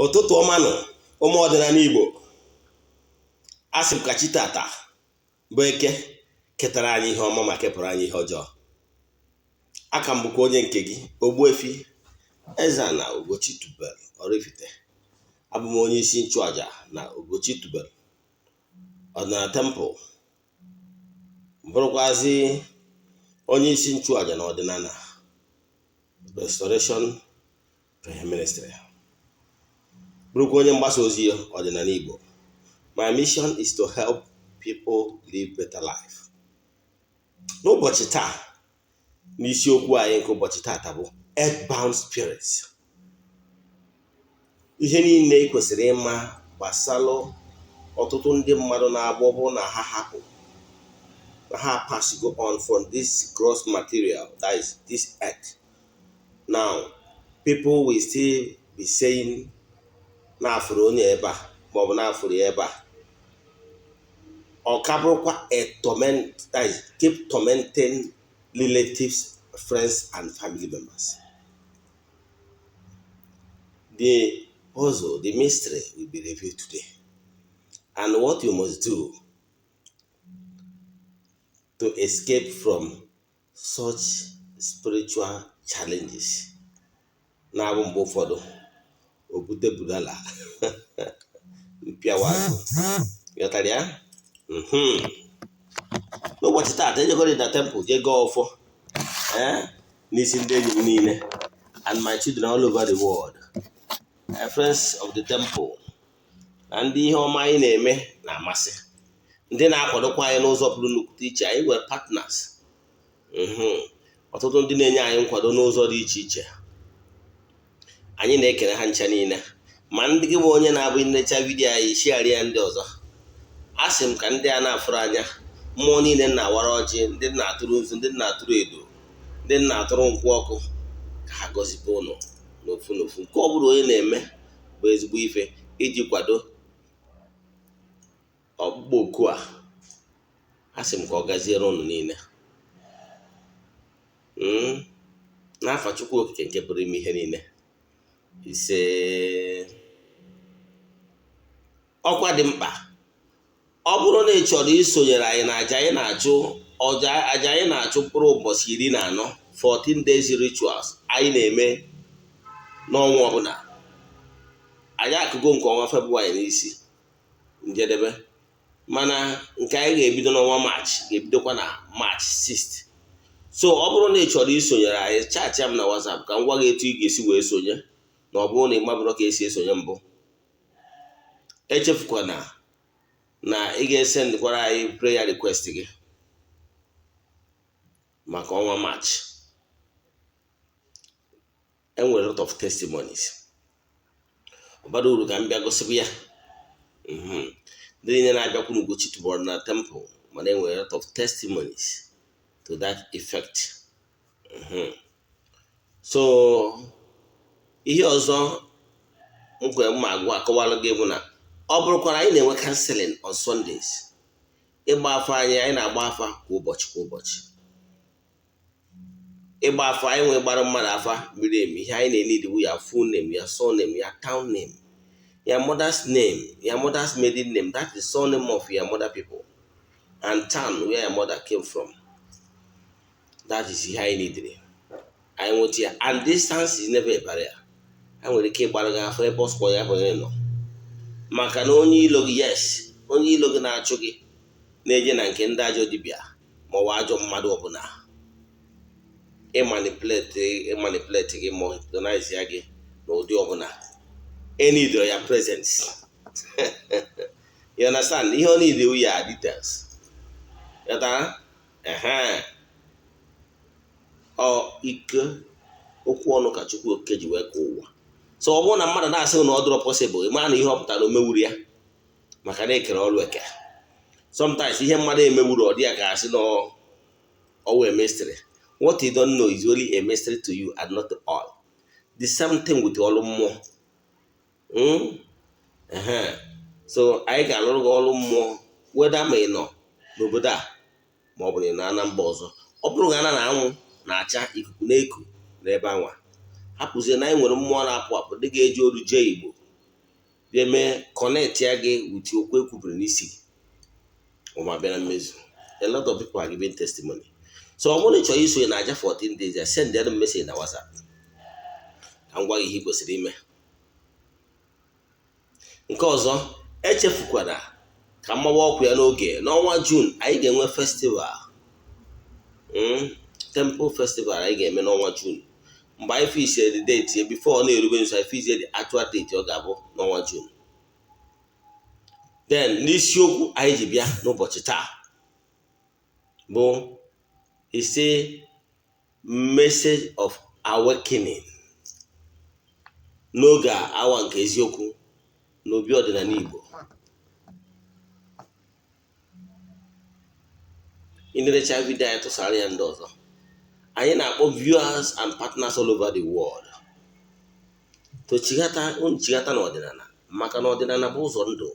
Ụtụtụ ọma nụ, ụmụ ọdịnala Igbo. A sị m ka chi tata bụ Eke ketara anyị ihe ọma ma kepụrụ anyị ihe ọjọọ. Aka m bụkwa onye nke gị, Ogbuefi Eze-Ana Ugochi tubelu Oraifite. Abụ m onye isi nchụaja na Ugochi tubelu Ọdịnala Temple, bụrụkwazị onye isi nchụaja na Ọdịnala Restoration Prayer Ministry, bụrụkwa onye mgbasa ozi ọdịnala Igbo. My mission is to help people live better life. N'ụbọchị taa, n'isiokwu anyị nke ụbọchị taata bụ earthbound spirits. Ihe niile ị kwesịrị ịma gbasalụ ọtụtụ ndị mmadụ na-agba ọ bụrụ na ha hapụ na ha pass go on from this gross material, that is this earth. Now people will still be saying na-afụrụ onye ebe a maọbụ na-afụrụ ya ebe a. Ọ ka bụrụkwa a torment, that is, keep tormenting relatives, friends and family members. The puzzle, the mystery will be revealed today and what you must do to escape from such spiritual challenges na-abụ mgbe ụfọdụ o bute budala mpịawa azụ. Ghọtara ya? N'ụbọchị taata, ejegoro na temple jee gọọ ọfọ n'isi ndị enyi m niile and my children all over the world, friends of the temple na ndị ihe ọma anyị na-eme na-amasị, ndị na-akwadokwa anyị n'ụzọ pụrụ nnukwu iche. Anyị nwere partners, ọtụtụ ndị na-enye anyị nkwado n'ụzọ dị iche iche. Anyị na-ekele ha ncha niile, ma ndị gị bụ onye na-abụ nnecha video anyị, share ya ndị ọzọ. A sị m ka ndị a na-afụrụ anya, mmụọ niile na-awara ọjị, ndị na-atụrụ nzu, ndị na-atụrụ edo, ndị na-atụrụ nkwụ ọkụ, ka ha gọzibe ụnụ n'ofu n'ofu. Nke ọ bụla onye na-eme bụ ezigbo ife iji kwado ọkpụkpọ oku a. A sị m ka ọ gaziere ụnụ niile n'afa Chukwu Okike nke pụrụ ime ihe niile. Ise. Ọkwa dị mkpa: ọ bụrụ na ị chọrọ isonyere anyị na aja anyị na-achụ, aja anyị na-achụ mkpụrụ ụbọchị 14, 14 days rituals anyị na-eme n'ọnwa ọbụla, anyị akụgo nke ọnwa Febụwarị n'isi njedebe, mana nke anyị ga-ebido n'ọnwa Maachị ga-ebidokwa na Maachị 6. So ọ bụrụ na ị chọrọ isonyere anyị, chat m na WhatsApp ka m gwa gị etu ị ga-esi wee sonye, na ọ bụrụ na ị mabụrụ ka esi esonye mbụ. Echefukwana na ị ga-esendịkwara anyị prayer request gị maka ọnwa Maachị. Enwere lot of testimonies. Ọ bara uru ka m bịa gosikwa ya ndị niile na-abịakwu n'Ugochi tubelu na temple, mana enwere lot of testimonies to that effect. So ihe ọzọ nkwe mma agwa akọwalụ gị bụ na ọ bụrụkwara anyị na-enwe counseling on Sundays. Ịgba afa anyị, anyị na-agba afa kwa ụbọchị kwa ụbọchị. Ịgba afa anyị nwee gbara mmadụ afa miri emi, ihe anyị na-eneed bụ ya full name, ya surname, ya town name, your mother's name, your mother's maiden name, that is surname of your mother people, and town where your mother came from. That is ihe anyị needed. Anyị nweta ya, and distance is never a barrier. Ha nwere ike ịgbara gị afọ ebe ọsọ ya bụ nọ, maka na onye ilo gị, yes, onye ilo gị na-achụ gị na-eje na nke ndị ajọ dibịa ma ọ bụ ajọ mmadụ ọbụla ịmanipulate gị ma hypnotize ya gị n'ụdị ọbụla, eneed ya presence. You understand? Ihe ọ need ya details. Ghọtara? Ehe, ọ ike okwu ọnụ ka Chukwu Okike ji wee kee ụwa. So ọ bụrụ na mmadụ na-asị na ọ dịrọ possible, ị mara na ihe ọ pụtara o mewuru ya, maka na ekere ọrụ eke. Sometimes ihe mmadụ emewuru, ọ dị ya ka asị na ọwụ a mystery. What you don't know is only a mystery to you and not to all. The same thing with ọrụ mmụọ. So anyị ga-alụrụ gị ọrụ mmụọ weda ma ị nọ n'obodo a ma ọ bụ na ị nọ na mba ọzọ. Ọ bụrụ na na anwụ na-acha, ikuku na-eku n'ebe anwa, hapụzie na anyị nwere mmụọ na-apụ apụ dị ga-eji olu jee Igbo. Bịa mee connect ya gị with okwu ekwubiri n'isi gị, ma bịa na mmezu. A lot of people are giving testimony. So ọ bụrụ na ị chọrọ isonye na aja 14 days ya, send them message na WhatsApp ka m gwa gị ihe ị kwesịrị ime. Nke ọzọ, echefukwana ka mmawa ọkụ ya n'oge. N'ọnwa June, anyị ga-enwe festival, temple festival anyị ga-eme n'ọnwa June. Mgbe anyị fixie the date ya, before ọ na-erube nso, anyị fixie the actual date ọ ga-abụ n'ọnwa June. Then n'isiokwu anyị ji bịa n'ụbọchị taa bụ isi message of awakening n'oge awa nke eziokwu n'obi ọdịnala Igbo. Ị nerecha video anyị, tụsara ya ndị ọzọ. Anyị na-akpọ viewers and partners all over the world to chighata unu, chighata n'ọdịnala, maka na ọdịnala bụ ụzọ ndụ.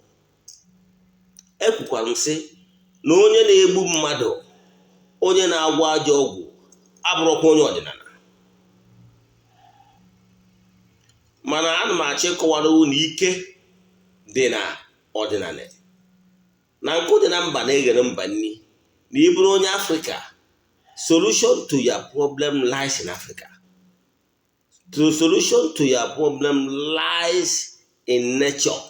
Ekwukwara m sị na onye na-egbu mmadụ, onye na-agwọ ajọ ọgwụ, abụrụkwa onye ọdịnala. Mana ana m achọ ịkọwara unu ike dị na ọdịnala, na nkụ dị na mba na-eghere mba nni, na ị bụrụ onye Afrịka, solution to your problem lies in Africa. The solution to your problem lies in nature.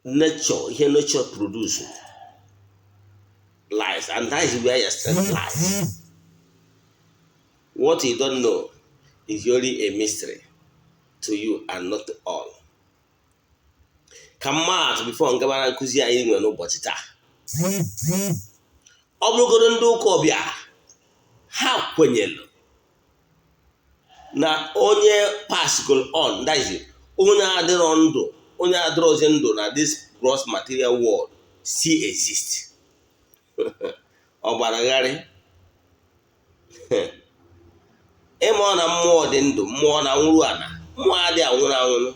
Nature, ihe nature produce lies, and that is where your strength lies. What you don't know is only a mystery to you and not to all. Ka mmaatụ, before ngabara nkụzi anyị nwere n'ụbọchị taa, ọ bụrụgodo ndị ụka ọbịa, ha kwenyere na onye passgoro on, that is, onye adịrọ ndụ, onye adịrọzi ndụ na this gross material world still exist. Ọ gbara gharị ịma ọ na mmụọ dị ndụ, mmụọ na nwụrụ ana, mmụọ adịghị anwụrụ anwụrụ.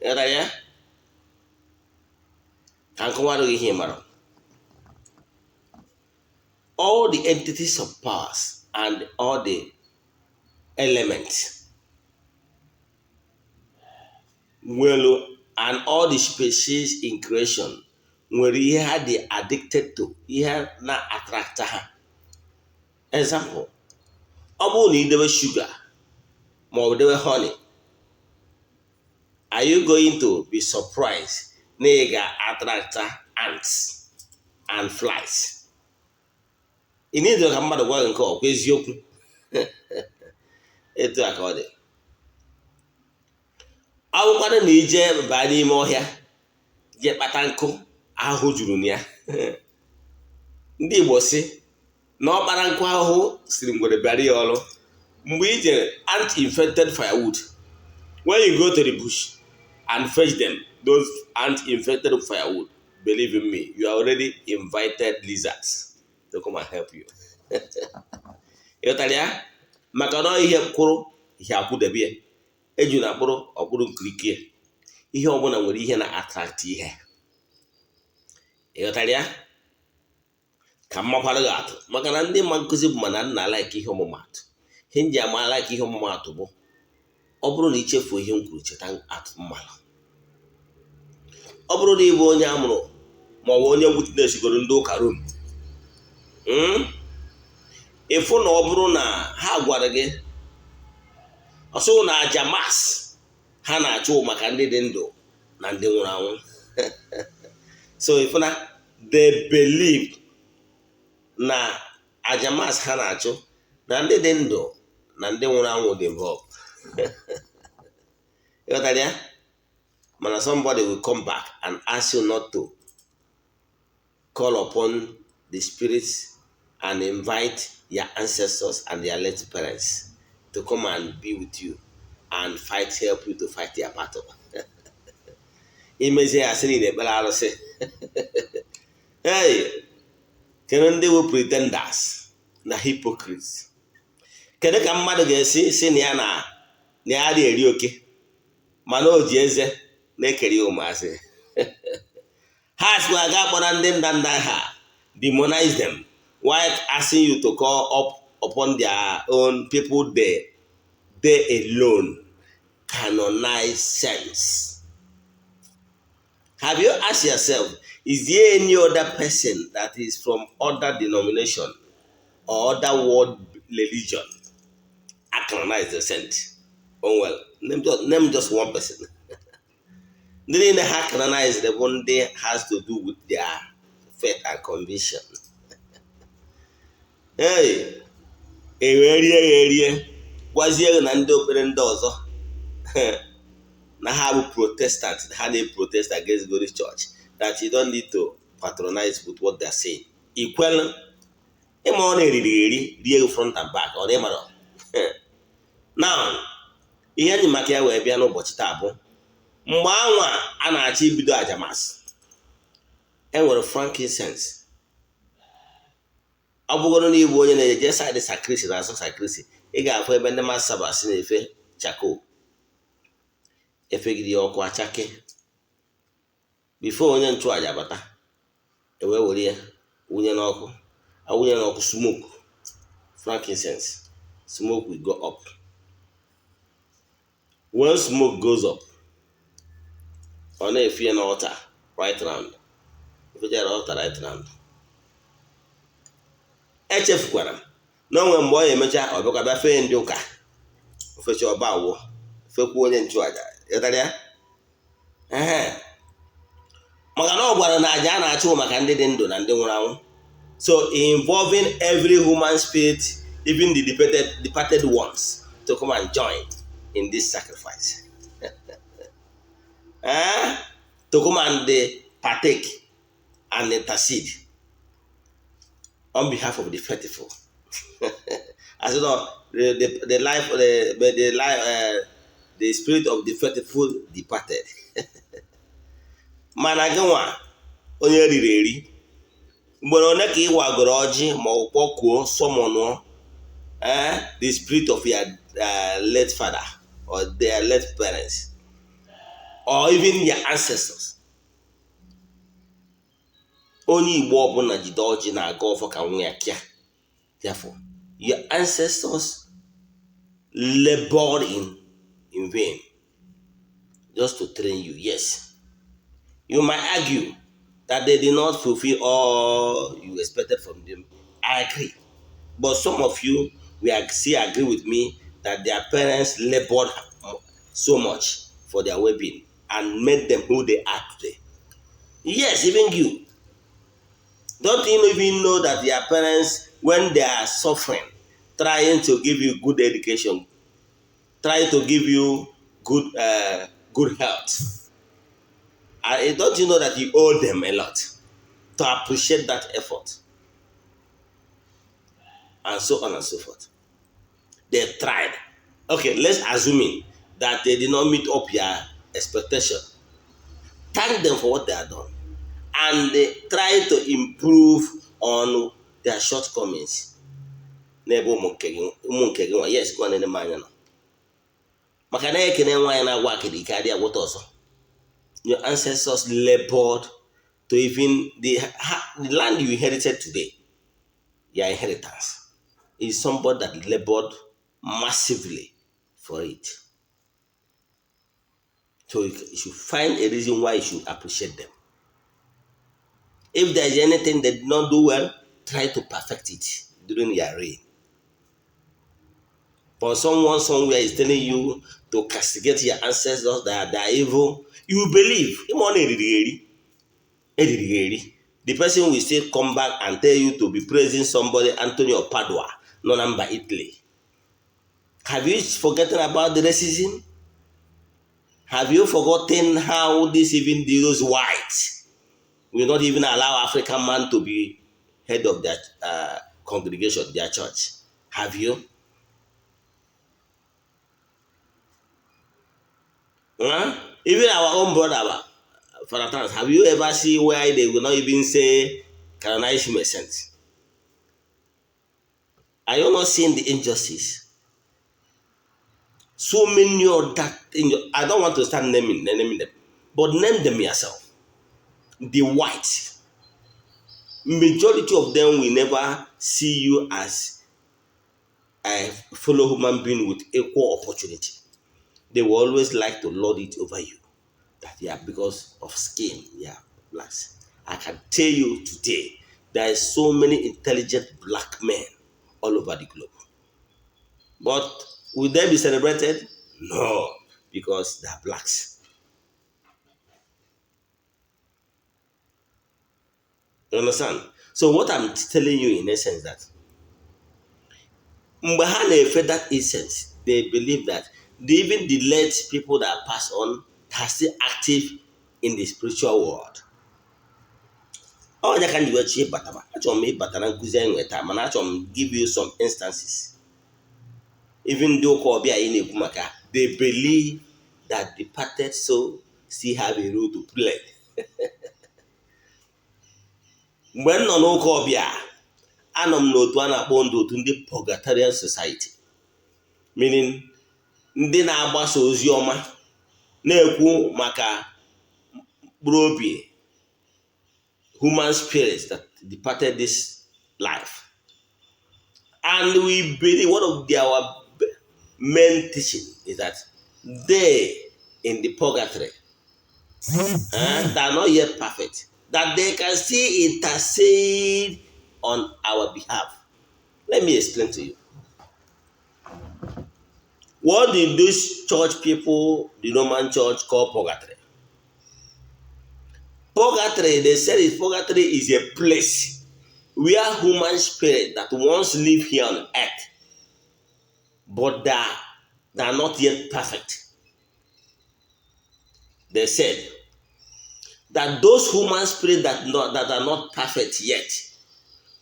Ghọtara ya? Ka nkọwara gị ihe ị mara. All the entities of powers and all the elements nwere, and all the species in creation nwere ihe ha dị addicted to, ihe na-attract ha. Example, ọ bụrụ na ị debe sugar ma ọ bụ debe honey, are you going to be surprised na ị ga-attract ants and flies? Ị na-edo ka mmadụ gwa gị nke ọkwa eziokwu. Etu a ka ọ dị. Ọ bụkwanụ na ije baa n'ime ọhịa jee kpata nkụ ahụhụ juru na ya, ndị Igbo si na ọkpara nkụ ahụhụ siri ngwere bịara ya ọrụ. Mgbe i jere ant infected firewood, when you go to the bush and fetch them, those ant infected firewood, believe in me, you are already invited lizards to come and help you. Ịghọtara ya? Maka na ihe kwụrụ ihe akwụdebe ya, eju na akpụrụ ọkpụrụ nkirikie. Ihe ọbụla nwere ihe na-attract ihe. Ịghọtara ya? Ka m makwara gị atụ, maka na ndị ma nkụzi bụ mana nna like ihe ọmụmatụ. Ihe m ji ama like ihe ọmụmatụ bụ, ọ bụrụ na ichefuo ihe m kwuru, cheta atụ mmalụ. Ọ bụrụ na ị bụ onye amụrụ ma ọ bụ onye witness goro ndị ụka Rom, ịfụ na ọ bụrụ na ha gwara gị ọsọ na aja mass ha na-achụ maka ndị dị ndụ na ndị nwụrụ anwụ. So ịfụ na they believe na aja mass ha na-achụ na ndị dị ndụ na ndị nwụrụ anwụ dị involved. Ịghọtara ya? Mana somebody will come back and ask you not to call upon the spirits and invite your ancestors and their late parents to come and be with you and fight, help you to fight their battle. Imezie ya, sị na ekpere arụsị. Hey, kedu ndị bụ pretenders na hypocrites? Kedu ka mmadụ ga-esi si na ya na ya adịghị eri oke, mana o ji eze na-ekeri ụmụazị ha? Sịkwa aga akpọrọ ndị nna nna ha, demonize them, while asking you to call up upon their own people, they alone. Canonized saints. Have you asked yourself, is there any other person that is from other denomination or other world religion canonized the saint? Oh well, name just one person. Ndị niile ha canonized bụ ndị has to do with their faith and conviction. Hey, ewee rie ya erie, gwazie gị na ndị okpere ndị ọzọ na ha bụ Protestant, ha na-protest against Holy Church, that you don't need to patronize with what they are saying. Ikwelu ịma ọ na-eriri eri rie gị front and back, ọ na ịmara. Now, ihe anyị maka ya wee bịa n'ụbọchị taa bụ mgbe anwa a na-achọ ibido aja mass, enwere frankincense. Ọ bụgoro na ịbụ onye na-eje side sacristy, na-asụ sacristy, ị ga-afụ ebe ndị mass servers na-efe charcoal, efegide ya ọkụ achake before onye nchụaja bata, ewee were ya wunye n'ọkụ, awụnye n'ọkụ, smoke, frankincense smoke will go up. When smoke goes up, ọ na-efe ya n'altar right round, efechara altar right round. Echefukwara m na onwe mgbe ọ ya emecha, ọ bịakwa bịa fee ndị ụka ofecha, ọba awụ fekwa onye nchụaja ịtara ya. Ehe, maka na ọ gwara na aja a na-achụ maka ndị dị ndụ na ndị nwụrụ anwụ, so involving every human spirit, even the departed ones, to come and join in this sacrifice, to come and partake and intercede on behalf of the faithful. As you know, the life, the spirit of the faithful departed. Mana gị nwa onye riri eri, mgbe one ka ị wagoro ọjị ma ọ kpọkuo, summon the spirit of your late father or their late parents or even your ancestors? Onye Igbo ọbụla jide ọjị na-aga ọfọ ka nwa ya kịa. Therefore, your ancestors labored in vain just to train you. Yes, you might argue that they did not fulfill all you expected from them. I agree, but some of you will still agree with me that their parents labored so much for their well-being and made them who they are today. Yes, even you. Don't you even know that their parents, when they are suffering, trying to give you good education, trying to give you good health, and don't you know that you owe them a lot to appreciate that effort? And so on and so forth. They tried. Okay, let's assume that they did not meet up your expectation. Thank them for what they have done and they try to improve on their shortcomings. N'ebe ụmụ nke gị nwa, yes, gwa nene m anya nọ maka na ekene nwaanyị na-agwa akịrị ike adịghị agwọta ọzọ. Your ancestors labored to even the land you inherited today. Your inheritance is somebody that labored massively for it, so you should find a reason why you should appreciate them. If there is anything they did not do well, try to perfect it during your reign. But someone somewhere is telling you to castigate your ancestors, that they are evil, you believe. Ịma ọ na-eriri eri, eriri eri. The person will still come back and tell you to be praising somebody, Antonio Padua, nọ na mba Italy. Have you forgotten about the racism? Have you forgotten how this, even those whites will not even allow African man to be head of their congregation, their church? Have you? Huh? Even our own brother, Father Trans, have you ever seen where they will not even say canonize him a saint? Are you not seeing the injustice? So many of that. I don't want to start naming them, but name them yourself. The whites, majority of them will never see you as a fellow human being with equal opportunity. They will always like to lord it over you that, yeah, because of skin, yeah, blacks. I can tell you today, there is so many intelligent black men all over the globe. But will they be celebrated? No, because they are blacks. You understand? So what I'm telling you in essence that mgbe ha na-efe that incense, they believe that even the late people that pass on are still active in the spiritual world. Onye ka m ji wee chọọ ịbatara, achọrọ m ịbata na nkụzi anyị nweta, mana achọrọ m give you some instances. Even ndị ụka ọbịa anyị na-ekwu maka, they believe that departed soul still have a role to play. Mgbe m nọ n'ụka ọbịa, anọ m n'otu a na-akpọ ndị otu ndị Purgatorial Society, meaning ndị na-agbasa ozi ọma na-ekwu maka mkpụrụ obi, human spirits that departed this life. And we believe one of our main teaching is that they in the purgatory, they are not yet perfect, that they can still intercede on our behalf. Let me explain to you. What did these church people, the Roman church, call purgatory? Purgatory, they said, is purgatory is a place where human spirit that once lived here on earth, but they are not yet perfect. They said that those human spirits that are not perfect yet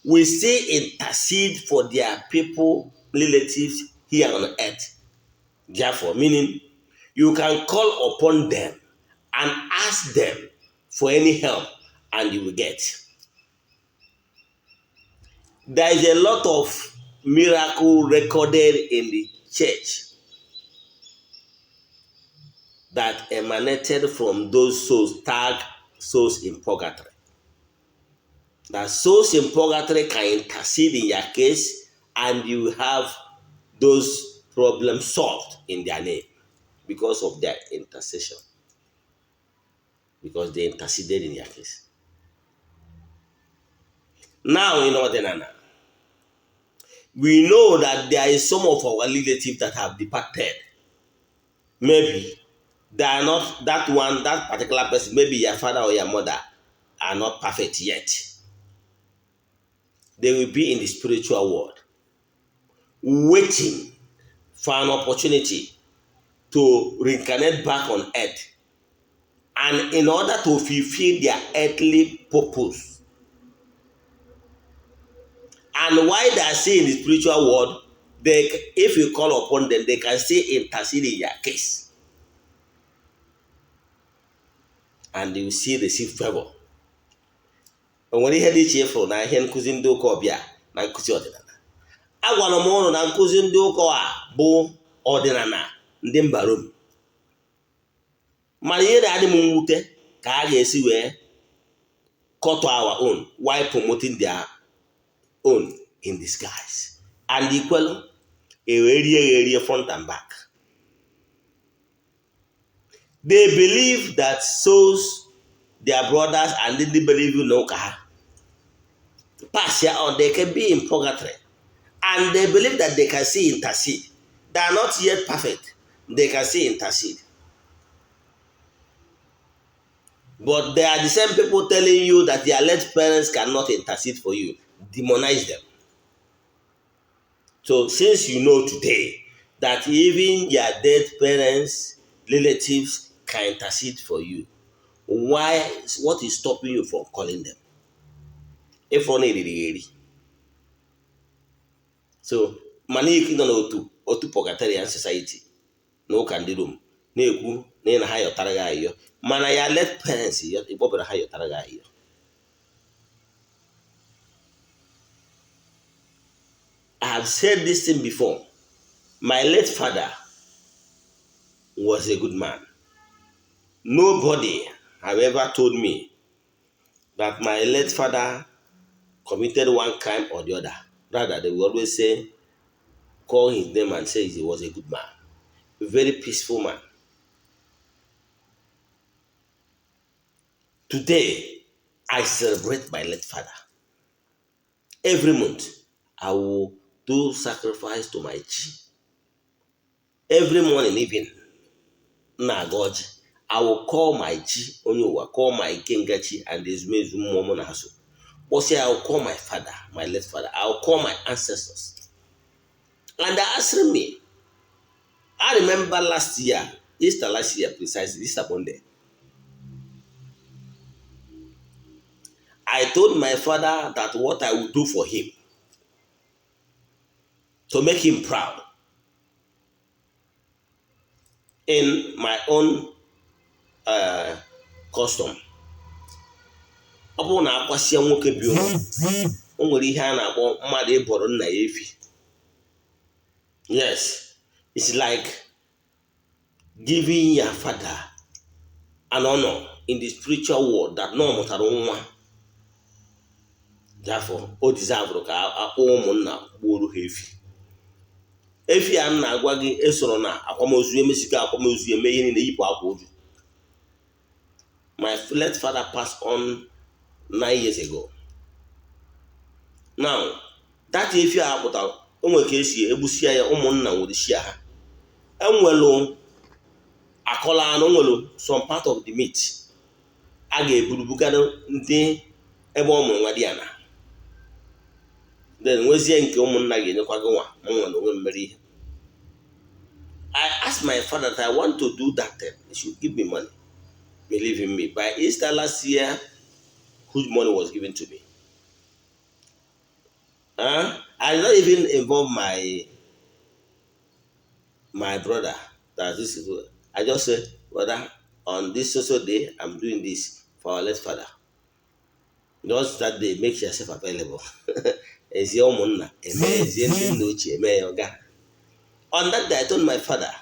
will still intercede for their people, relatives here on earth. Therefore, meaning you can call upon them and ask them for any help and you will get. There is a lot of miracle recorded in the church that emanated from those souls tagged souls in purgatory. That souls in purgatory can intercede in your case and you have those problems solved in their name because of their intercession. Because they interceded in your case. Now in Odinana, we know that there is some of our relatives that have departed. Maybe they are not that one, that particular person, maybe your father or your mother are not perfect yet. They will be in the spiritual world, waiting for an opportunity to reincarnate back on earth. And in order to fulfill their earthly purpose. And while they are still in the spiritual world, they, if you call upon them, they can still intercede in your case. And you will see receive favor. O nwere ihe dị iche ịfụrụ na ihe nkụzi ndị ụka ọbịa na nkụzi ọdịnala? Agwara m ụnụ na nkụzi ndị ụka a bụ ọdịnala ndị mba Rom, mana ihe na-adị m mwute ka a ga-esi wee cut our own while promoting their own in disguise, and ikwelu ewee rie ya erie front and back. They believe that souls, their brothers and ndị believe in ụka ha pass ya on, they can be in purgatory and they believe that they can see intercede. They are not yet perfect, they can see intercede. But they are the same people telling you that their late parents cannot intercede for you. Demonize them. So since you know today that even your dead parents, relatives can intercede for you, why, what is stopping you from calling them? If ọ na-eriri eri. So mana ike nọ n'otu otu Purgatorian Society na ụka ndị Rom na-ekwu na ị na ha yọtara gị ayọ, mana ya late parents ịkpọbara ha yọtara gị ayọ. I have said this thing before. My late father was a good man. Nobody have ever told me that my late father committed one crime or the other. Rather, they will always say, call his name and say he was a good man. Very peaceful man. Today, I celebrate my late father. Every month, I will do sacrifice to my chi. Every morning, even na-aga ọjị, I will call my chi onye ụwa, call my ikenga chi and ezumezu mmụọ mụ na-asụ. Kpọsịa, I will call my father, my late father. I will call my ancestors. And they're asking me. I remember last year, Easter last year, precisely, Easter Monday. I told my father that what I would do for him to make him proud in my own custom. Ọ bụrụ na akwasịa nwoke bi ụlọ, o nwere ihe a na-akpọ mmadụ ịbọrọ nna ya efi. Yes, it's like giving your father an honor in the spiritual world that na ọ mụtara nwa. Therefore, o deserve ka akpọ ụmụnna gbuoro ha efi. Efi a m na-agwa gị esoro na akwamozu, emesigo akwamozu, eme ihe niile, yipụ akwa ozu. My late father passed on 9 years ago. Now, that efi a pụtara, o nwere ka esi egbusia ya, ụmụnna nwere shia ha. Enwelu akọla anụ, nwere some part of the meat a ga-eburu bugara ndị ebe ọ mụrụ nwa dị ya na, then nwezie nke ụmụnna ga-enyekwa gị nwa mụnwa na onwe mmeri ihe. I asked my father that I want to do that thing. He should give me money. Believe in me. By Easter last year, huge money was given to me. Huh? I did not even involve my brother. That this is what I just said, "Brother, on this social day, I'm doing this for our late father. Just that day, make yourself available." Ezie ụmụnna eme, ezie ndị nna ochie eme ya ọga. On that day, I told my father,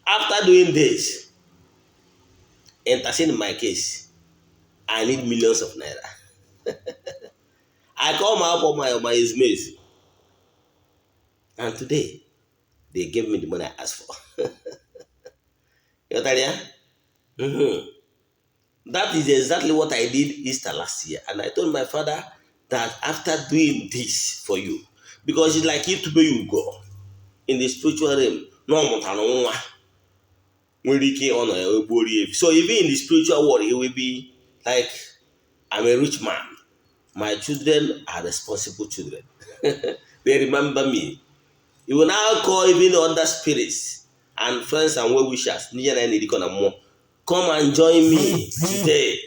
after doing this, intercede in my case, I need millions of naira. I call my up my ezumezu. And today, they gave me the money I asked for. Ghọtara ya? That is exactly what I did Easter last year. And I told my father that after doing this for you, because it's like itube you go in the spiritual realm, na ọ mụtara nwa nwere ike ọ nọ ya wee gbuo efi. So even in the spiritual world, he will be like, "I'm a rich man. My children are responsible children. They remember me." He will now call even other spirits and friends and well-wishers. N'ihe na ya na-erikọ na mmụọ. "Come and join me today.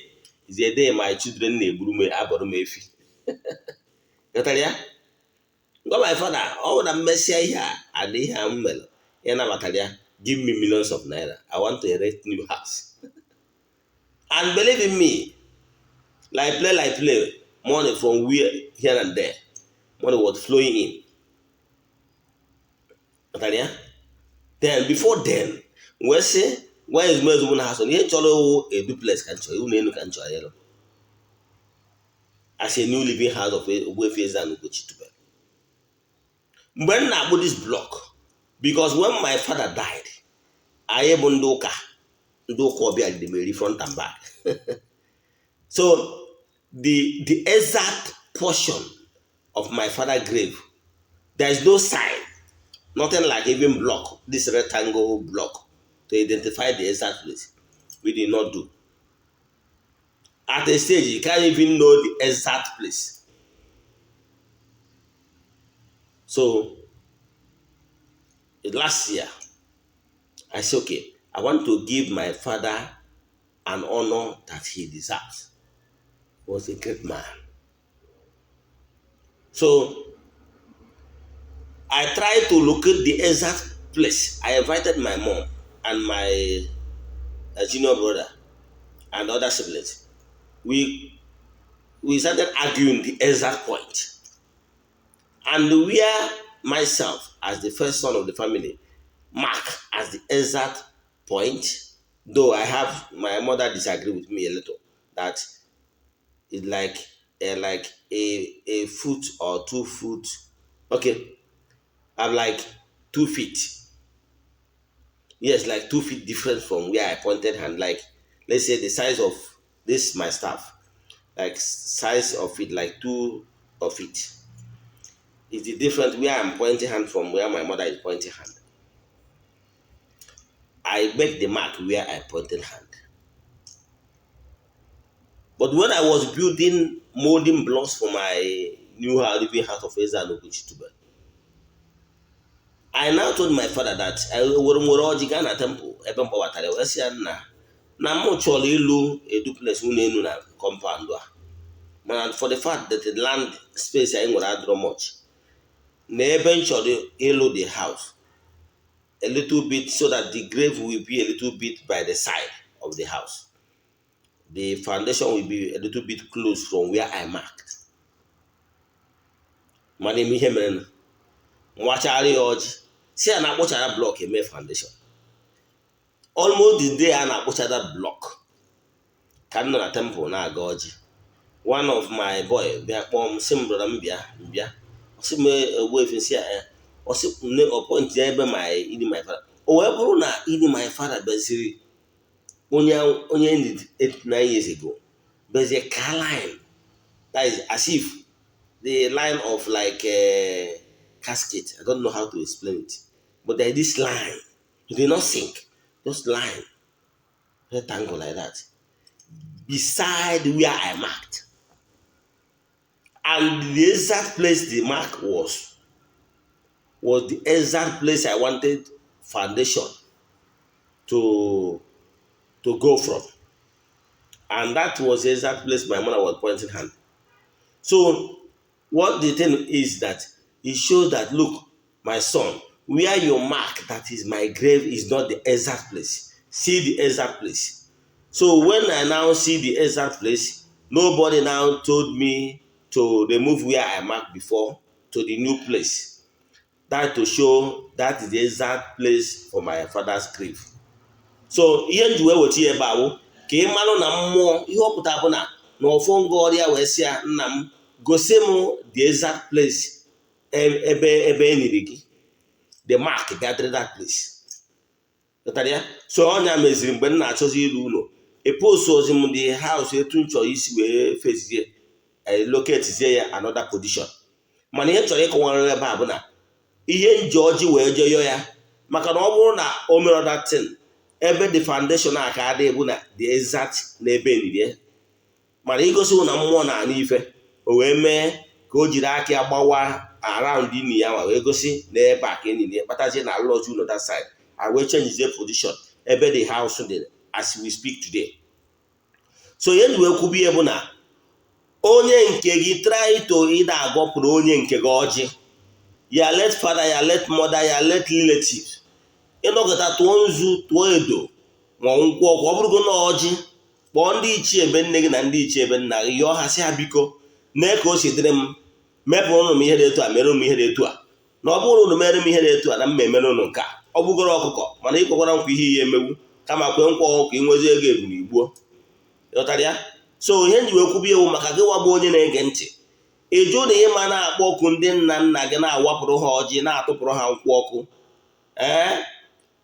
Is a day my children na-egburu m abọrọ m efi." Ghọtara ya? Gwa my father, ọ bụ na mmesịa ihe a and ihe a m mere, ya nabatara ya, give me millions of naira. I want to erect new house. And believe in me, like play, like play, money from where here and there, money was flowing in. Ghọtara ya? Then before then, wee sị gwa ezumezu mụ na ha so na ihe chọrọ iwu a duplex ka m chọrọ, ụlọ elu ka m chọrọ ịlụ as a new living house of Ogbuefi Eze-Ana Ugochi tubelu. Mgbe m na-akpụ this block, because when my father died, anyị bụ ndị ụka, ndị ụka ọbịa dị m eri front and back. So the exact portion of my father grave, there is no sign, nothing like even block, this rectangle block to identify the exact place. We did not do. At a stage, you can't even know the exact place. So last year, I said, "Okay, I want to give my father an honor that he deserves." He was a great man. So I tried to locate the exact place. I invited my mom and my junior brother and other siblings. We started arguing the exact point. And where myself, as the first son of the family, mark as the exact point, though I have my mother disagree with me a little, that it's like a foot or 2 foot. Okay, I'm like 2 feet. Yes, like 2 feet different from where I pointed hand. Like, let's say the size of this my staff, like size of it, like two of it is the different where I'm pointing hand from where my mother is pointing hand. I make the mark where I pointed hand. But when I was building molding blocks for my new house, living house of Eze Ugochi, I now told my father that I were nwere ọjị gaa na temple ebe m kpọbatara ya, wee sị ya, nna, na m chọrọ ịlụ a duplex ụlọ elu na compound a, mana for the fact that the land space anyị nwere adịrọ much, na ebe m chọrọ ịlụ the house a little bit so that the grave will be a little bit by the side of the house, the foundation will be a little bit close from where I marked. Mana ime ihe mere nwachara ya ọjị, si ya na-akpụchara block eme foundation. Almost the day a na-akpụcha that block ka m nọ na temple na-aga ọjị, one of my boy bịa kpọọ m, sị m, "Brother, m bịa." M bịa, ọsị m, "Ogbuefi," si ya, ọsị m ọ point ya ebe my ini my father. O wee bụrụ na ini my father bịaziri onye onye 8 9 years ago, bịazie ka line, that is as if the line of like a casket. I don't know how to explain it, but there is this line. It did not sink, just line rectangle like that beside where I marked. And the exact place the mark was the exact place I wanted foundation to go from, and that was the exact place my mother was pointing hand. So what the thing is that it shows that, look, my son, where you mark that is my grave is not the exact place. See the exact place. So when I now see the exact place, nobody now told me to remove where I marked before to the new place. That to show that is the exact place for my father's grave. So ihe m ji wee weta ya ebe a bụ ka ị marụ na mmụọ ihe ọ pụtara bụ na na ọfọ ngọrịa wee sị ya, nna m, gosi m the exact place ebe e niri gị. The mark bịadịrị that place. Ghọtara ya? So ọnya meziri mgbe m na-achọzi ịrụ ụlọ, epost ozi m the house etu m chọrọ isi wee fezie locate ya another position. Mana ihe m chọrọ ịkọwara ebe a bụ na ihe nji ọjị wee jee yọọ ya, maka na ọ bụrụ na o mere that thing, ebe the foundation a ka adịghị bụ na the exact n'ebe eniri. Mana igosi na mmụọ na-anụ ife, o wee mee ka o jiri aka ya gbawa around ini ya ma wee gosi na ebe a ka eniri ya, kpatazie na alụlọzi ụlọ that side, a wee changezie position ebe the house dị as we speak today. So ihe ji wee kwubi ihe bụ na onye nke gị, try to ị na-agọpụrụ onye nke gị ọjị, ya late father, ya late mother, ya late relative. Ịnọkọta tụọ nzu, tụọ edo, ma nkwụ ọkụ, ọ bụrụgo na ọjị, kpọọ ndị ichie ebe nne gị na ndị ichie ebe nna gị, yọọ ha, sị ha, biko, nee ka o si dịrị m, mepụrụ m ihe dị etu a, mere m ihe dị etu a, na ọ bụrụ unu mere m ihe dị etu a, na mma emere unu nke a. Ọ bụgoro ọkụkọ, mana ịkwekwara nkwa ihe ihe emegbu, kama kwe nkwa ọkụkọ inwezi ego ebu na igbuo. Ịghọtara ya? So ihe nji wee kwubi ewu maka gị wagbu onye na-ege ntị, ịjụ na ịma na-akpọ ọkụ ndị nna nna gị, na-awapụrụ ha ọjị, na-atụpụrụ ha nkwụ ọkụ, ee,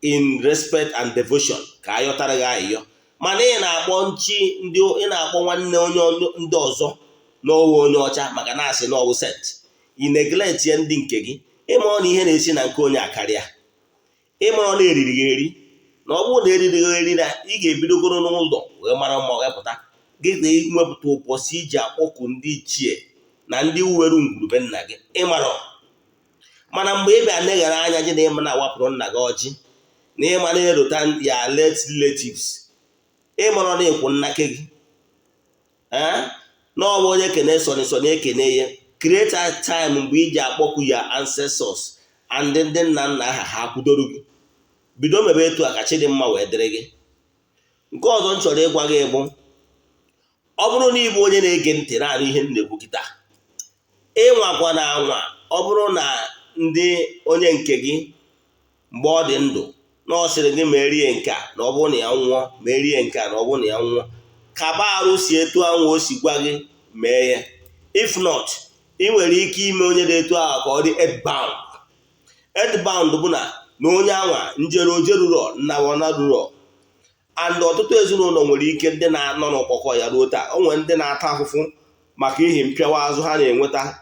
in respect and devotion, ka a yọtara gị ayịyọ. Mana ị na-akpọ nchi ndị ị na-akpọ nwanne onye ndị ọzọ n'ọwụ onye ọcha, maka na asị n'ọwụ saint, ị neglect ya ndị nke gị. Ịma na ihe na-esi na nke onye akarịa, ịmara na eriri gị eri, na ọ bụrụ na eriri gị eri, na ị ga-ebidogoro n'ụlọ wee mara mma wee pụta gị na iwepụta ụbọchị iji akpọku ndị ichie na ndị were ngwurube nna gị. Ịmara, mana mgbe ị bịa neghara anya gị na ịma na-awapụrụ nna gị ọjị, na ịma na-erota ya late relatives, ịmara na ịkwụ nnake gị, ee, na ọ bụ onye kene sọnị sọnị ekene ya. Create a time mgbe iji akpọku ya ancestors and ndị nna nna aha ha kwudoro gị. Bido mebe etu a ka chi dị mma wee dịrị gị. Nke ọzọ m chọrọ ịgwa gị bụ, ọ bụrụ na ịbụ onye na-ege ntị naanị ihe m na-ekwu kịta, ịnwakwa na anwa, ọ bụrụ na ndị onye nke gị mgbe ọ dị ndụ na ọ sịrị gị merie nke a, na ọ bụrụ na ya nwụọ, merie nke a, na ọ bụrụ na ya nwụọ, kaba arụ si etu ahụ o si gwa gị mee ya. If not, ị nwere ike ime onye dị etu ahụ ka ọ dị earthbound. Earthbound bụ na Na onye anwa njere ojeruro nnawana ruro. And ọtụtụ ezinụlọ nwere ike ndị na-anọ n'ụkpọkọ ya ruo taa. O nwere ndị na-ata afụfụ maka ihi mpịawa azụ ha na-enweta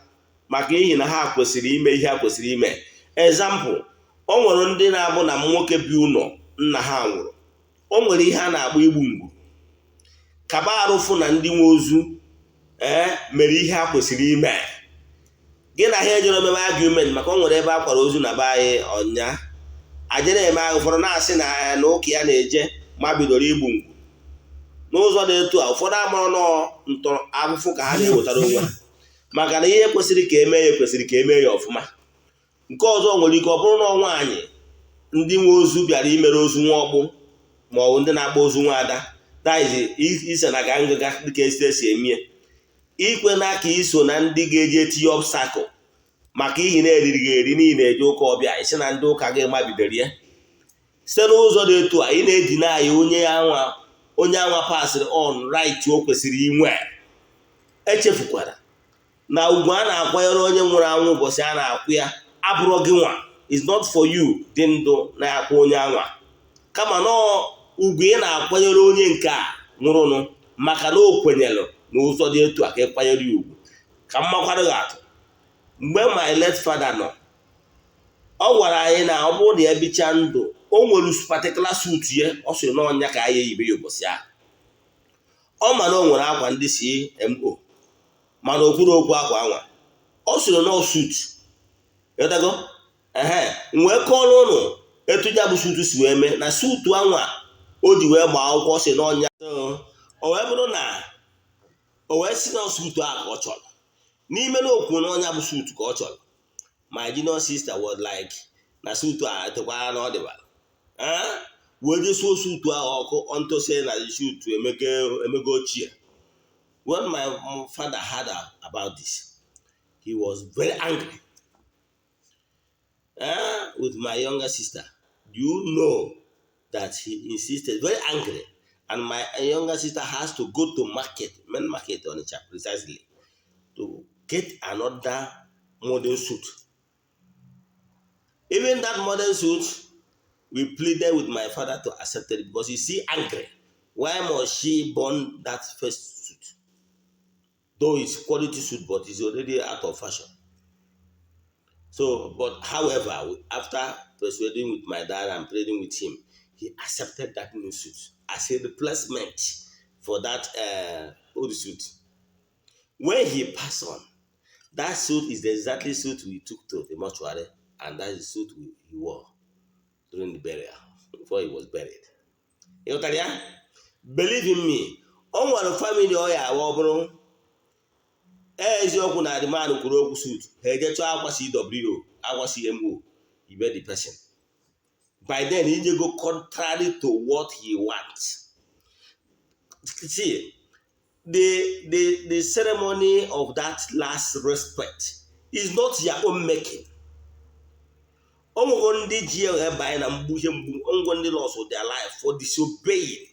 maka ihi na ha kwesịrị ime ihe ha kwesịrị ime. Example, o nwere ndị na-abụ na nwoke bi ụlọ nna ha nwụrụ, o nwere ihe a na-akpọ igbu ngwu kaba arụfụ na ndị nwe ozu ee mere ihe ha kwesịrị ime. Gị na ha ejere omeme argument, maka o nwere ebe a kwara ozu na be anyị ọnya ajere eme ahụ. Ụfọdụ na-asị na ụka ya na-eje ma bidoro igbu ngwu n'ụzọ dị etu a. Ụfọdụ amụrụ nọọ ntọ afụfụ ka ha na-ewetara onwe ha, maka na ihe kwesịrị ka emee ya kwesịrị ka emee ya ọfụma. Nke ọzọ nwere ike ọ bụrụ na nwaanyị ndị nwe ozu bịara imere ozu nwa ọkpụ, ma ọ bụ ndị na-akpọ ozu nwaada daizi ise na ka ngịga dịka esi emie ikwe na ka iso na ndị ga-eji etinye obstacle maka ihi na-eriri gị eri n'ihi na-eje ụka ọbịa isi na ndị ụka gị mabidoro ya. Site n'ụzọ dị etu a, ị na-edina anyị onye anwa pasịrị on right o kwesịrị inwe. Echefukwara na ugwu a na-akwanyere onye nwụrụ anwụ ụbọchị a na-akwụ ya abụrụ gị nwa, is not for you dị ndụ na-akwa onye anwa, kama na ugwu ị na-akwanyere onye nke a nwụrụnụ maka na o kwenyere n'ụzọ dị etu a ka ị kwanyere ya ugwu. Ka mmakwara gị atụ, mgbe my late father nọ, ọ gwara anyị na ọ bụrụ na ya bichaa ndụ, o nwere particular suit ya ọ sịrị na ọnya ka anyị eyibe ya ụbọchị ahụ. Ọ ma na o nwere akwa ndị CMO, mana o kwuru okwu akwa anwa, ọ sịrị na suit ịghọtago. Ehe, wee kọọrọ ụnụ etu ya bụ suit si wee mee na suit anwa o ji wee gbaa akwụkwọ si n'ọnya. O wee bụrụ na o wee si na suit ahụ ka ọ chọrọ n'ime na okwu na ọnya bụ suit ka ọ chọrọ. My junior sister was like na suit a etekwara na ọ dịbara wee jesuo suit ahụ ọkụ unto say na suit emego ochie. When my father heard about this, he was very angry with my younger sister. Do you know that he insisted, very angry, and my younger sister has to go to market, main market, Onitsha precisely, to get another modern suit? Even that modern suit, we pleaded with my father to accept it because he's still angry. Why must she burn that first suit? Though it's quality suit, but it's already out of fashion. So, but however, after persuading with my dad and pleading with him, he accepted that new suit as a replacement for that old suit. When he passed on, that suit is the exactly suit we took to the mortuary, and that is the suit he wore during the burial before he was buried. Ịghọtara ya? Believe in me, o nwere family ọ ya awa ọ bụrụ eziokwu na the man kwuru okwu suit, ha eje chọọ akwa CWO, akwa CMO ibe the person. By then, he go contrary to what he wants. See, the ceremony of that last respect is not your own making. O nwego ndị ji ebe na mgbu ihe mgbu, o nwego ndị lost their life for disobeying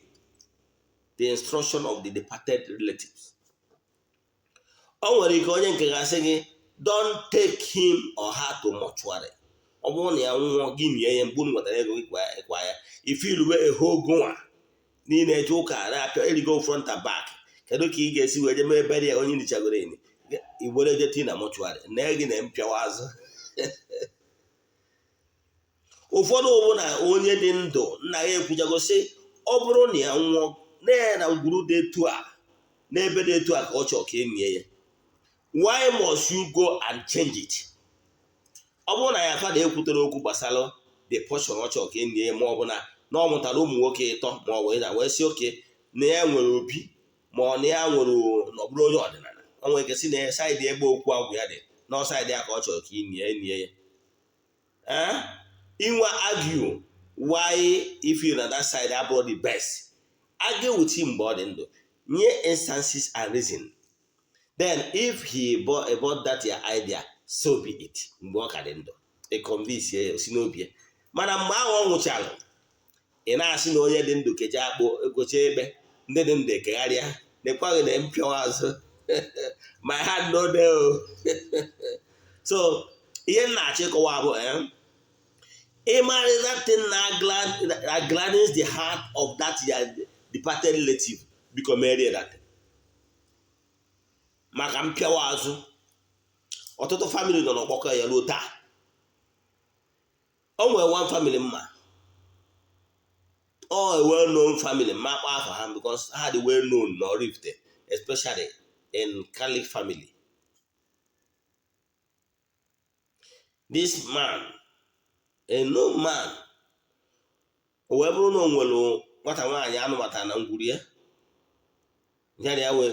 the instruction of the departed relatives. O nwere ike onye nke ga-asị gị, "Don't take him or her to mortuary." Ọ bụrụ na ya nwụọ, gị nie ya mgbe unu nwetara ego ịkwa ya. Ife iluwe eho ogonwa niile eje ụka na-apịa erigo front and back, kedu ka ị ga-esi wee je mee burial ya onye nichagoro eni igbere je tii na mortuary na gị na mpịawa azụ? Ụfọdụ bụ na onye dị ndụ nna ya ekwuchago sị ọ bụrụ na ya nwụọ na ya na ngwuru dị etu a n'ebe dị etu a ka ọ chọrọ ka e nie ya, why must you go and change it? Ọ bụrụ na ya fada ekwutere okwu gbasara the portion ọ chọrọ ka e nie ya, ma ọ bụ na ọ mụtara ụmụ nwoke ịtọ, ma ọ bụ ịda wee sị oke na ya nwere obi, ma ọ na ya nwere na ọ bụrụ onye ọdịnala, o nwere ike si na side ebe okwu agwụ ya dị na ọ side ya ka ọ chọrọ ka ị nie nie ya. Ee, inwe argue why if you na that side abụrụ the best, argue with him mgbe ọ dị ndụ, nye instances and reason. Then if he bought that your idea, so be it. Mgbe ọ ka dị ndụ, ị convince ya si n'obi ya, mana mgbe ahụ ọ nwụchalụ, ị na-asị na onye dị ndụ kecha akpụ gocha ekpe, ndị dị ndụ ekegharịa nekwaghị na mpịawa azụ. My hand no dey o. So ihe m na-achọ ịkọwa bụ, Ịmarị that thing na that gladdens the heart of that your departed relative, biko merie that thing. Maka mpịawa azụ, ọtụtụ family nọ n'ọgbakọ ya ruo taa. O nwere one family mma, ọ a well known family mma akpọ afa ha because ha dị well known na Oraifite, especially in Catholic family. This man, a known man, o wee bụrụ na o nwere nwata nwaanyị anụbatara na ngwuru ya, ya na ya wee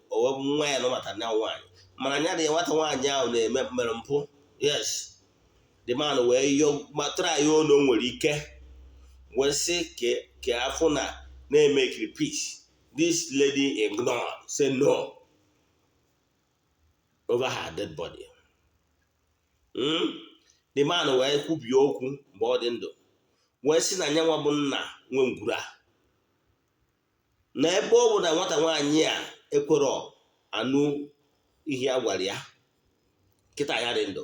o wee bụ nwa ya nụbatara na nwaanyị, mana ya na ya nwata nwaanyị ahụ na-eme mere mpụ. Yes, the man wee yọọ ma try ya na o nwere ike wee sị ka afụ na na-emekiri peace. This lady ignored, say no over her dead body. The man wee kwubie okwu mgbe ọ dị ndụ, wee sị na nyanwa bụ nna nwe ngwuru a, na ebe ọ bụ na nwata nwaanyị a ekwerọ anụ ihe a gwara ya kịta ya dị ndụ,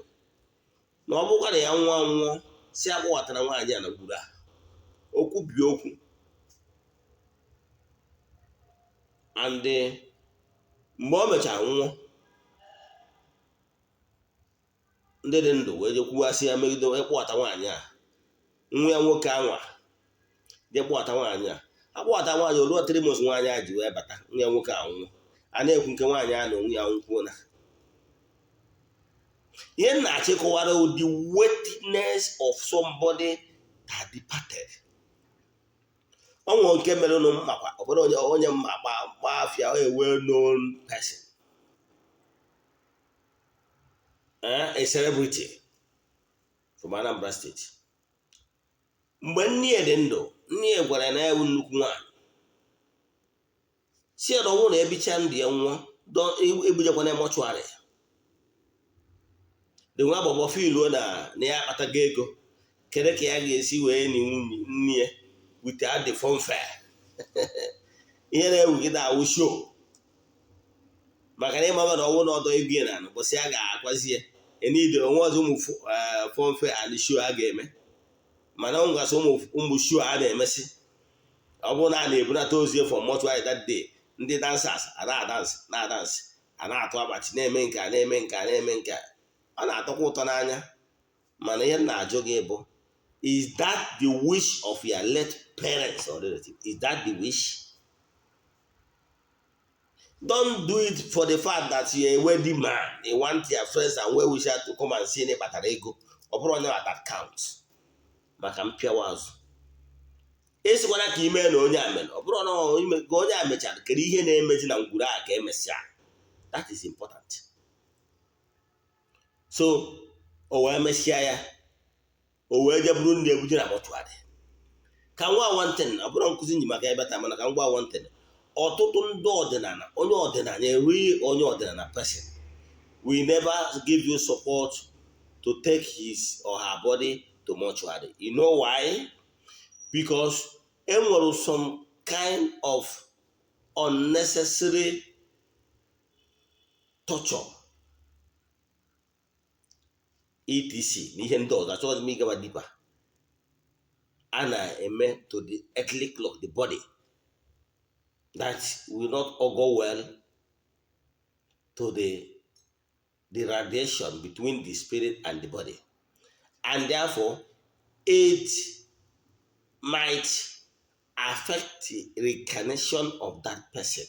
na ọ bụkwa na ya nwụọ anwụọ, si akpọwatara nwaanyị a na ngwuru a. O kwubie okwu, and mgbe o mechara nwụọ, ndị dị ndụ wee je kwuwasị ya megide ịkpọwata nwaanyị a. Nwa ya nwoke anwa je kpọwata nwaanyị a, akpọwata nwaanyị, o ruo 3 months nwaanyị a ji wee bata, nwa ya nwoke anwụọ. A na-ekwu nke nwaanyị a na onwe ya nwụkwuo. Na ihe m na-achọ ịkọwara, the weightiness of somebody that departed. Ọ nwere nke mere ụnụ makwa, ọ bụrụ onye onye mma gba afịa, a well known person, a celebrity from Anambra State. Mgbe nne ya dị ndụ, nne ya gwara ya na ya bụ nnukwu nwaanyị, si ya na ọ bụrụ na ebicha ndụ ya nwụọ, ebujekwana mortuary. Dị nwa agbọghọ filuo na na ya akpatago ego, kedu ka ya ga-esi wee ni nwunye nne ya without the fanfare? Ihe na-ewugide awụ show, maka na ịmaba na ọnwụ na ọdọ ego ya na ụbọchị a ga-akwazi ya enide onwe ọzọ, ụmụ fanfare and show a ga-eme. Mana ọ ngasị ụmụ show a na-emesị, ọ bụrụ na a na-ebunata ozu from mortuary that day, ndị dancers a na-adansị na-adansị, a na-atụ akpati, na-eme nke a, na-eme nke a, na-eme nke a, ọ na-atọkwa ụtọ n'anya. Mana ihe m na-ajụ gị bụ, is that the wish of your late parents or relative? Is that the wish? Don't do it for the fact that you're a wealthy man, you want your friends and well wishers to come and see na ị kpatara ego. Ọ bụrụ onye that count. Maka mpịawa azụ, esikwana ka ime na onye a mere, ọ bụrụ na ka onye a mechara, kedu ihe na-emezi na ngwuru a ka emesịa? That is important. So o wee mesịa ya, o wee je buru ndị ebuje na mortuary. Ka nwa nwantịn, ọ bụrụ nkụzi nji maka ebe taa, mana ka ngwa nwantịn, ọtụtụ ndị ọdịnala, onye ọdịnala erighị onye ọdịnala person will never give you support to take his or her body to mortuary. You know why? Because enwere some kind of unnecessary torture, etc na ihe ndị ọzọ, achọghịzi m ịgaba deeper, a na-eme to the earthly clock, the body, that will not go well to the radiation between the spirit and the body, and therefore it might affect the reincarnation of that person.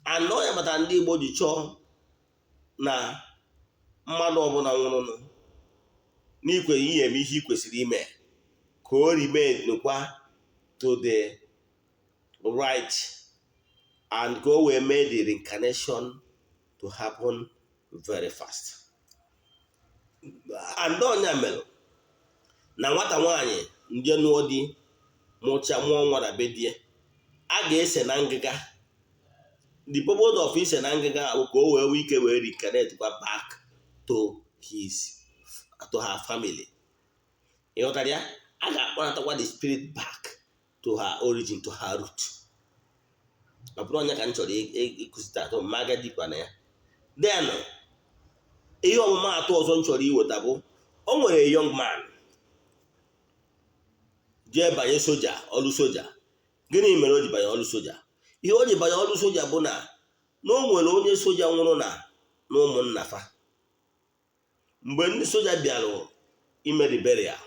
And ọ ya kpatara ndị Igbo ji chọọ na mmadụ ọbụla nwụrụnụ n'ikwe ihe eme ihe ị kwesịrị ime ka o remain kwa to the right and ka o wee mee the reincarnation to happen very fast. And ọnya mere na nwata nwaanyị nje nụọ di, mụcha, mụọ nwa na be di ya, a ga-ese na ngịga. The purpose of ise na ngịga bụ ka o wee nwee ike wee reincarnate kwa back to her family. Ịghọtara ya? A ga-akpọnatakwa the spirit back to her origin, to her root. Ọ bụrụ onye ka m chọrọ ịkụzite atọ ma aga dịkwa na ya. Then ihe ọmụmaatụ ọzọ m chọrọ iweta bụ, O nwere young man jee banye soja, ọrụ soja. Gịnị mere o ji banye ọrụ soja? Ihe o ji banye ọrụ soja bụ na o nwere onye soja nwụrụ na ụmụnna fa. Mgbe ndị soja bịara ime the burial,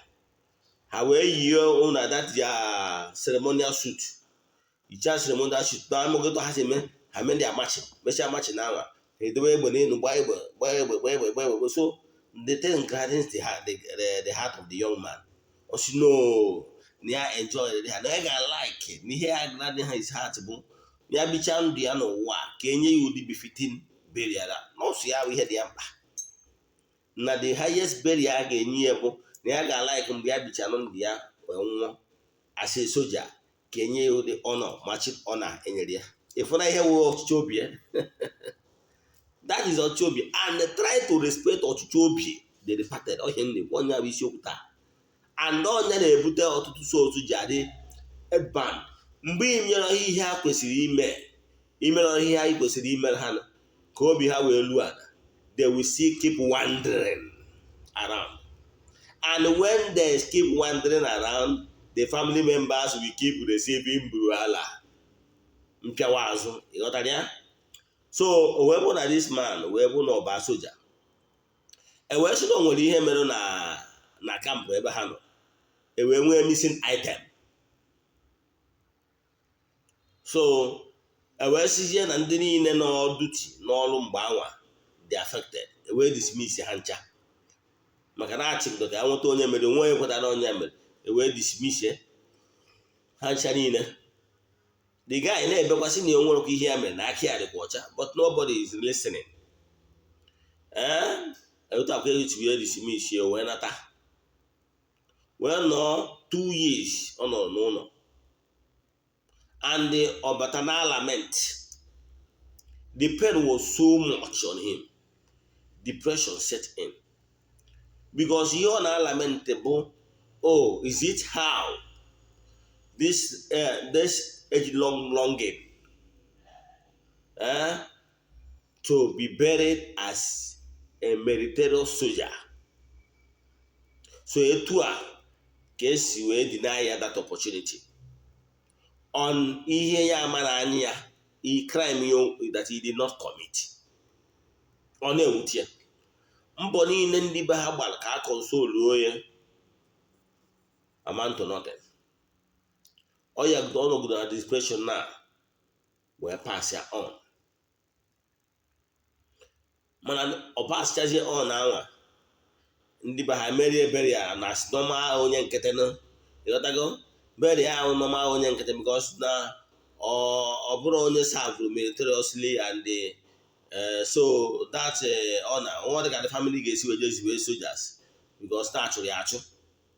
ha wee yie na that their ceremonial suit, yichaa ceremonial suit na amụgịtọ ha si eme. Ha mee ndị march, mechaa march na anwa, ha edobe egbe n'elu, gbaa egbe, gbaa egbe, gbaa egbe, gbaa egbe. So the thing gladdens the heart of the young man. Ọ sị no, na ya enjoy ya, na ya ga-like na ihe ya gladden his heart bụ ya bichaa ndụ ya n'ụwa, ka enye ya ụdị befitting burial. Nọọsụ ya bụ ihe dị ya mkpa, na the highest burial a ga-enye ya bụ na ya ga-alike mgbe ya bichara ndụ ya wee nwụọ as a soja, ka enye ya ụdị honor, marching honor enyere ya. Ịfụna ihe wụ ọchịchị obi ya? That is ọchịchị obi, and try to respect ọchịchị obi the departed. Ọhịa na-ekwu onye bụ isiokwu taa, and ọnya na-ebute ọtụtụ souls ji adị earthbound. Mgbe ị mere ihe ha kwesịrị ime, imere ihe ha kwesịrị imere ha ka obi ha wee luo ala, they will still keep wandering around, and when they keep wandering around, the family members will keep receiving bruala mpịawa azụ. Ịghọtara ya? So o wee bụ na this man wee bụ na ọba soja, e wee sị na o nwere ihe mere na camp ebe ha nọ, e wee nwee missing item. So e wee sizie na ndị niile nọ duty n'ọrụ mgbe anwa dị affected, e wee dismiss ha ncha, maka na achịbido ka ya nweta onye mere onwe onye kwetara onye mere. E wee dismiss ha ncha niile. The guy na-ebekwasị na o nwerekwa ihe ya mere, na aka ya dịkwa ọcha, but nobody is listening. Ee, otu akwa echi wee dismiss ya, wee nata, wee nọọ 2 years ọ nọrọ n'ụlọ, and ọ bata na lament. The pain was so much on him, depression set in, because ihe ọ na-alament bụ, "Oh, is it how this age long longing to be buried as a meritorious soldier?" So etu a ka esi wee deny ya that opportunity on ihe ya mara anya ya, a crime that he did not commit. Ọ na-ewute ya. Mbọ niile ndị be ha gbara ka a consoluo ya amount to nothing. Ọ ya ọ nọgidere na depression na wee pass ya on. Mana ọ passchazie on anwa, ndị be ha merie burial na normal onye nkịtị nụ. Ịghọtago? Burial ahụ, normal onye nkịtị, because na ọ bụrụ onye serve meritoriously, and so that ọ na nwa dịka the family ga-esi wee jeziwe soldiers, because na achụrụ ya achụ.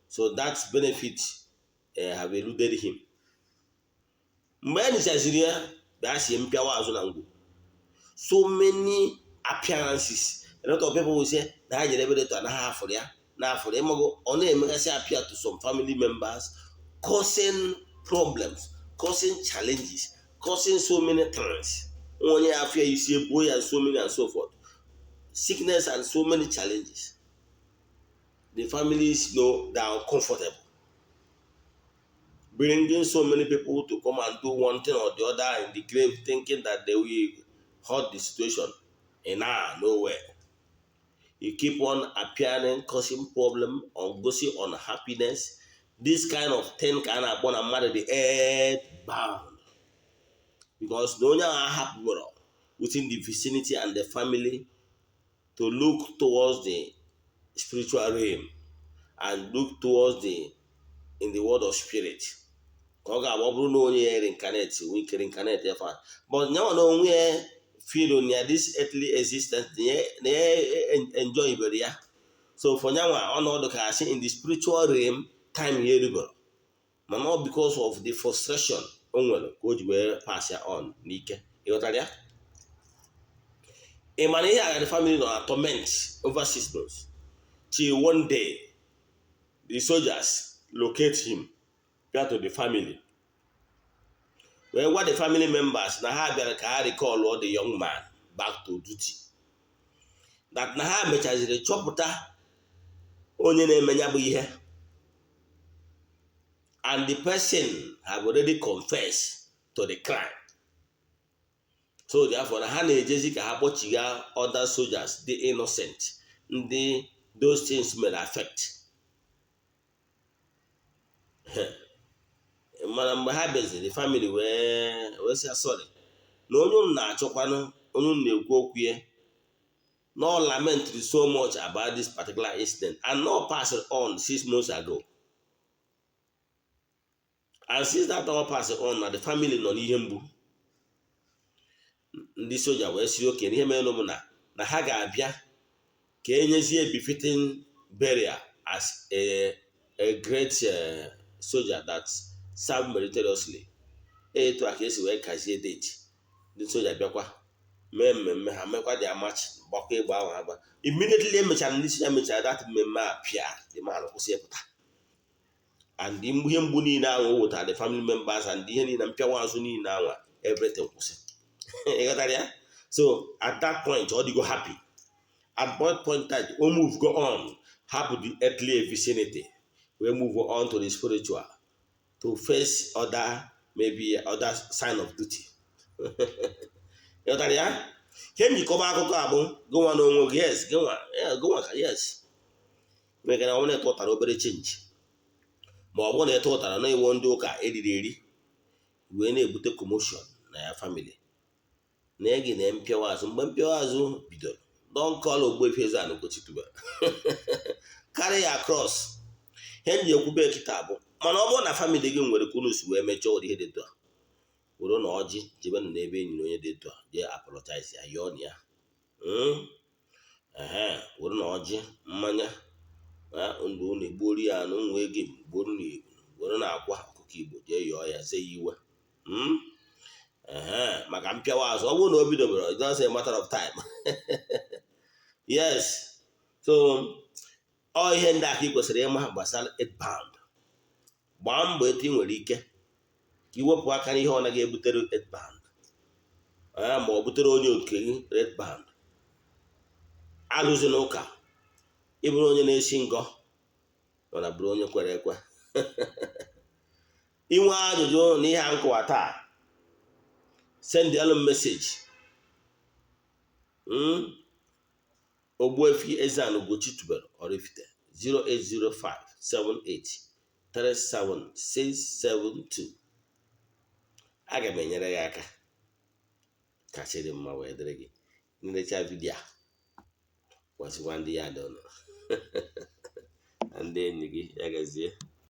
So that benefit have eluded him. Mgbe e nichaziri ya, bịa sie mpịawa azụ na ngwu. So many appearances, a lot of people will say na ha jere ebe dị na ha afụrụ ya na afụrụ ịmago. Ọ na-emegasị appear to some family members, causing problems, causing challenges, causing so many things. Onye afịa isi ebuo ya, so many and so forth, sickness and so many challenges. The families know they are uncomfortable, bringing so many people to come and do one thing or the other in the grave, thinking that they will hurt the situation. And now, nowhere. You keep on appearing, causing problem, or gosi unhappiness. This kind of thing ka a na-akpọ na mmadụ dị earth bound, because na onye ahụ ahapụrụ within the vicinity and the family to look towards the spiritual realm and look towards the in the world of spirit, ka ọ ga-agba ọ bụrụ na onye ya reincarnate, nwee ike reincarnate ya fa. But nyanwa na onwe ya feel na this earthly existence na ya enjoy bere ya. So for nyanwa, ọnọdụ ka asị in the spiritual realm, time ya erubere, mana ọ because of the frustration o nwere ka o ji wee pass ya on n'ike. Ịghọtara ya? Ị mana ihe agha, the family nọ na torment over 6 months, till one day the soldiers locate him, bịa to the family, wee gwa the family members na ha bịara ka ha recall the young man back to duty, that na ha mechaziri chọpụta Onye na-eme ya bụ ihe, and the person have already confessed to the crime. So therefore, na ha na-ejezi ka ha kpọchigha other soldiers dị innocent, ndị those things mere affect. Mana mgbe ha bịaziri, family wee sị, "Sorry," na onye unu na-achọkwanụ, onye unu na-ekwu okwu ya, no lament so much about this particular incident and no passed on 6 months ago, and since that all passed on, na the family nọ n'ihe mgbu. Ndị soja wee si oke ihe mere bụ na ha ga-abịa ka enyezie befitting burial as a great soldier that served meritoriously. Etu a ka esi wee kazie date. Ndị soja bịakwa mee mmemme ha, mekwa dị amachi, gbakọ egbe ahụ agba. Immediately emechara, ndị soja mechara that mmemme a, pịa the man kwụsị ịpụta, and ihe mgbu niile ahụ wụtara the family members and ihe niile mpịawa azụ niile ahụ, everything kwụsị. Ịghọtara ya? So at that point, ọ dịgo happy. At that point time, o move go on, hapụ the earthly vicinity, wee move on to the spiritual to face other, maybe other sign of duty. Ịghọtara ya? Ihe njikọba akụkọ a bụ gịnwa na onwe gị. Yes, gịnwa, gịnwa ka, yes, mekana ọ bụrụ na ịtụtara obere change, ma ọ bụrụ na ịtụtara na iwu ndị ụka eriri eri wee na-ebute commotion na ya family na gị na mpịawa azụ. Mgbe mpịawa azụ bidoro, don call Ogbuefi Eze-Ana Ugochi tubelu, carry ya cross. Ihe m ji ekwube kịta bụ, mana ọ bụrụ na family gị nwere ka unu si wee mejọọ ụdị ihe dị etu a, were na ọjị jebenụ n'ebe enyi na onye dị etu a, jee apologize ya, yọọ na ya. Ehe, were na ọjị, mmanya, ndụ unu egbuori ya anụ nwa ego, gbuoru na igbo, were na akwa ọkụkọ Igbo, jee yọọ ya, ze ya iwe. Ehe, maka mpịawa azụ, ọ bụrụ na o bidobere, it's just a matter of time. Yes, so ọ ihe ndị a ka ị kwesịrị ịma gbasara earthbound. Gbaa mbọ etu ị nwere ike ka iwepụ aka n'ihe ọ naghị ebutere earthbound, ma ọ butere onye oke gị earthbound. Alụzi n'ụka, ịbụrụ onye na-esi ngọ, mana bụrụ onye kwere ekwe. Inwe ajụjụ na ihe a nkụwa taa, send elu message. Ogbuefi Eze-Ana Ugochi tubelu Oraifite, 08057837672. Aga m enyere gị aka ka chịrị mma wee dịrị gị. Nlecha video a, gwazikwa ndị ya dị ọnụ na ndị enyi gị. Ya gazie.